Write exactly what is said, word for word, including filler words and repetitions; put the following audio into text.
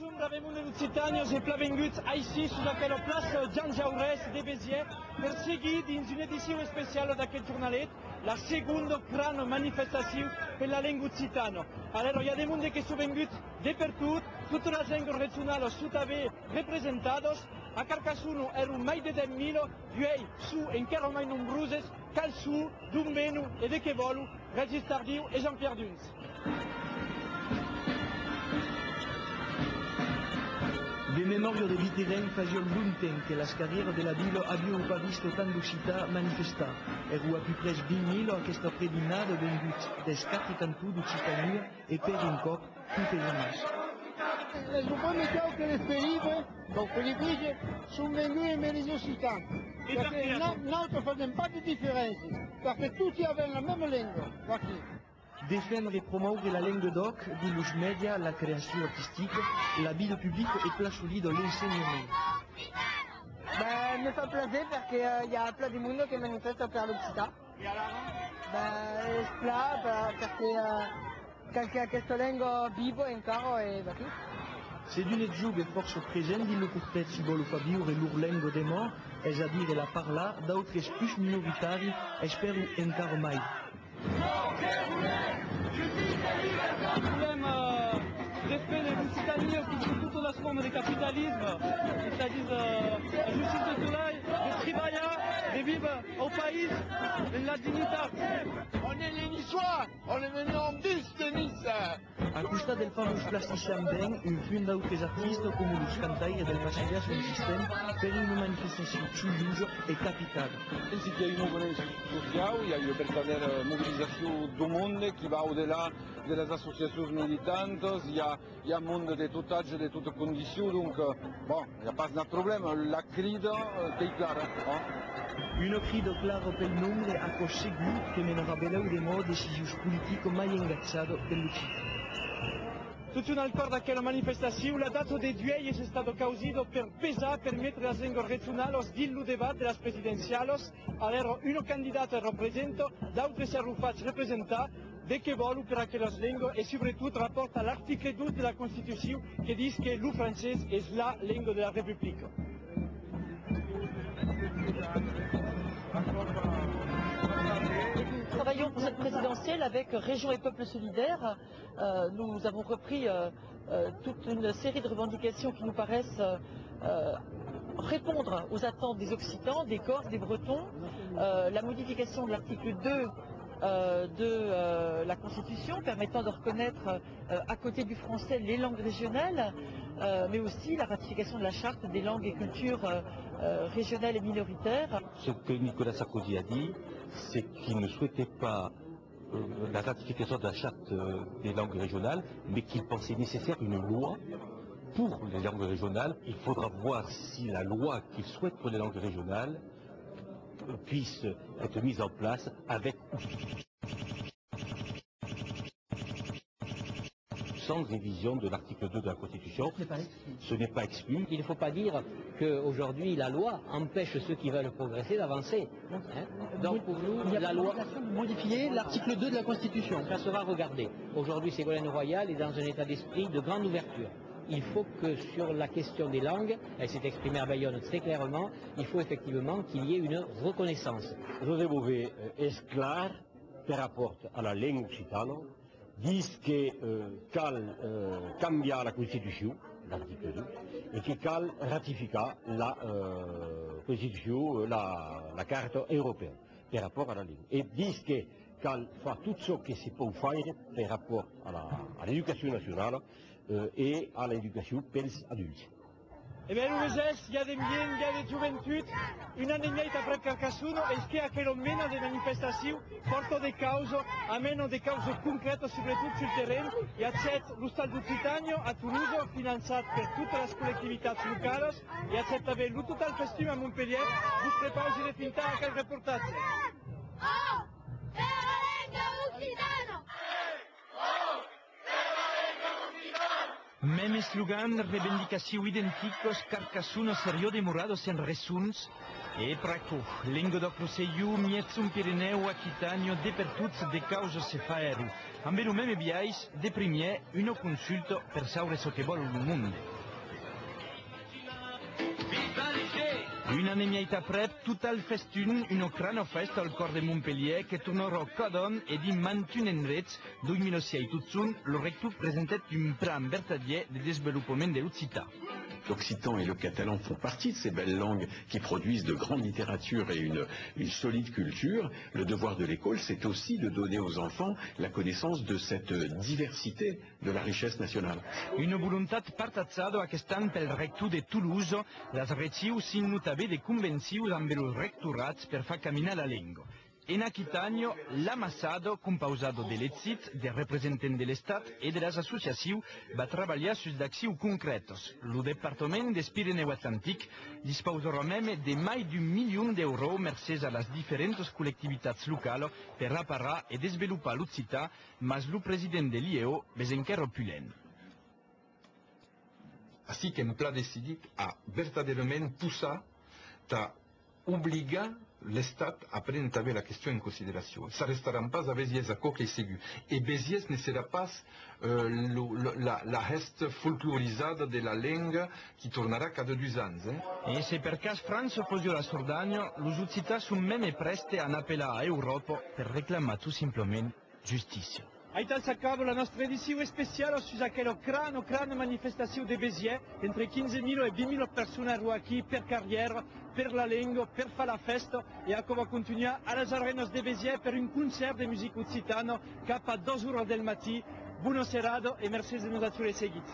Brave monde d'Occitània, sètz plan venguts aicí sus aquela plaça Jan Jaurès de Besièrs per seguir dins una edicion especiala d'aquel jornalet, la segonda grana manifestacion per la lenga occitana. Alèra, i a de monde que son venguts de pertot, totas las lengas regionalas son tanben representadas. A Carcassona èron mai de dètz mila, uèi son encara mai nombroses. Qual son, d'ont venon e de qué vòlon Regis Tardiu e Jean-Pierre Duns? De memòria de Viterens, fasiá longtemps que las carrièras de la vila avián pas vist tant d'occitans manifestar. Èran a pus près vint mila aquesta predinada venguts dels quatre cantons d'Occitània e per un còp, tot es amassa. Es lo primièr còp que les Felipes, donc Felipes, son venguts en Belize occitan. Perque na-, nautres fasèm pas de diferéncia, perque toti avèm la mèma lenga, vaquí. Defendre e promòure la lenga d'òc dins los mèdias, la creacion artistica, la vida publica e plan solide l'ensenhament. Ben, me fa plaser perque, euh, i a plan de monde que manifèsta per l'occitan. Ben, es plan, per-, perque, euh, cal que aquesta lenga viva encara e vaquí. Se d'un es jove fòrça present dins lo cortègi, vòlon far viure lor lenga demòra, es a dire la parlar, d'autres pus minoritaris esperan encara mai. Volèm, euh, defendre l'Occitània contra totas las formas de capitalisme, es a dire, euh, la justícia de trabalh, de tribalhar, de viure au país, en la dignitat. On est les Niçois, on est venu en bus de Nice. A costat del famós plastician ben, un fum d'autres artistas coma los cantaires del Passilhàs son assistents per una manifestacion joiosa e capitada. Pensi qu'i a un movement sociau, i a una vertadèra mobilizacion dau monde qui va au delà de las associacions militantas, i a, i a monde de tot atge, de tota condicion, donc, euh, bon, i a pas nat problèma, la crida, euh, qu'ei clara, eh? Una crida clara pel nombre, aquò segur, que menarà belèu demòra decisions politicas mai engatjadas per l'occitan. Totjorn al còr d'aquela manifestacion, la data de duèi es estada causida per pesar, per metre las lengas regionalas dins lo debat de las presidencialas. Alèra, una candidata representa, d'autres s'èran fach representar. De qué vòlon per aquelas lengas e, subretot, rapòrt a l'article dos de la Constitucion que ditz que lo francés es la lenga de la Republica. Travaillons pour cette présidentielle avec Région et Peuples Solidaires. Euh, nous avons repris, euh, euh, toute une série de revendications qui nous paraissent, euh, euh, répondre aux attentes des Occitans, des Corses, des Bretons. Euh, la modification de l'article deux, euh, de, euh, la Constitution permettant de reconnaître, euh, à côté du français, les langues régionales, euh, mais aussi la ratification de la Charte des langues et cultures, euh, euh, régionales et minoritaires. Ce que Nicolas Sarkozy a dit, c'est qu'il ne souhaitait pas euh, la ratification de la charte, euh, des langues régionales, mais qu'il pensait nécessaire une loi pour les langues régionales. Il faudra voir si la loi qu'il souhaite pour les langues régionales, euh, puisse être mise en place avec ou sans révision de l'article deux de la Constitution. Ce n'est pas exclu. Ce n'est pas exclu. Il ne faut pas dire qu'aujourd'hui la loi empêche ceux qui veulent progresser d'avancer. Hein ? Donc pour nous, il y a la loi... Modifier l'article deux de la Constitution. Ça sera regardé. Aujourd'hui, Ségolène Royal est dans un état d'esprit de grande ouverture. Il faut que sur la question des langues, elle s'est exprimée à Bayonne très clairement, il faut effectivement qu'il y ait une reconnaissance. José Bové, euh, es clar per rapòrt a la lenga occitana, ditz que, euh, cal, euh, cambiar la Constitucion, l'article deux, e que cal ratificar la, euh, Constitucion, euh, la, la Carta europèa, per rapòrt a la lenga. E ditz que cal far tot çò que se pòu faire per rapòrt a la, a l'educacion nacionala, euh, e a l'educacion pels adultes. E ben, lo vesètz, i a d'ambient, i a de joventut, un an e mièit après Carcassona, es que aquela mena de manifestacion pòrta de causas, amena de causas concrètas, subretot sul terren. I agèt l'Ostal d'Occitània a Tolosa, finançat per totas las collectivitats localas, i agèt tanben lo Total Festum a Montpelhièr. Vos prepausi de fintar aquel reportatge. Mème eslogan, revendicacion identicas, Carcassona seriá demorada sens ressons. E pr'aquò, Lengadòc-Rosselhon, Miègjorn Pirenèu, Aquitània, de pertot de causas se fa èra. Ambe lo mème biais, de primièr, una consulta per saure çò que vòl lo monde. Un an e mièit aprèp, Total Festum, una crana fèsta al còr de Montpelhièr que tornarà cada an e dins mantun endrech. Dos mila sièis totjorn, lo rector presentèt un plan vertadièr de desvelopament de l'occitan. L'occitan et le catalan font partie de ces belles langues qui produisent de grandes littératures et une, une solide culture. Le devoir de l'école, c'est aussi de donner aux enfants la connaissance de cette diversité de la richesse nationale. Una volontat partatjada aquest an pel rector de Tolosa. Las regions signan tanben de convencions ambe los rectorats per far caminar la lenga. En Aquitània, l'amassada, compausada de l'ECCIT, de representants de l'Estat e de las associacions, va trabalhar sus d'accions concrètas. Lo departament des Pirenèus Atlantics dispausarà mème de mai d'un milion d'èuros mercés a las diferentas collectivitats localas per aparar e desvelopar l'occitan, mas lo president de l'IEO ves enquèra pus luènh. Ací qu'èm plan decidits a vertadèrament possar tà obligar l'Estat a prene tanben la question en consideracion. S'arrestaràn pas a Besièrs, aquò qu'ei segur. E Besièrs ne serà pas, eh, lo, lo, la, la hèsta folclorizada de la lenga qui tornarà cada dus ans, eh? E se per cas França fasiá la Sordanha, los occitans son mème prèstes a n'apelar a Euròpa per reclamar tot simplament justícia. Aital s'acaba la nòstra edicion especiala sus aquela crana, crana manifestacion de Besièrs. Entre quinze mila e vint mila personas èran aquí per carrièra, per la lenga, per far la fèsta, e aquò va contunhar a las Arenas de Besièrs per un concèrt de musica occitana cap a dos oras del matin. Bona serada e mercés de nos ature seguit.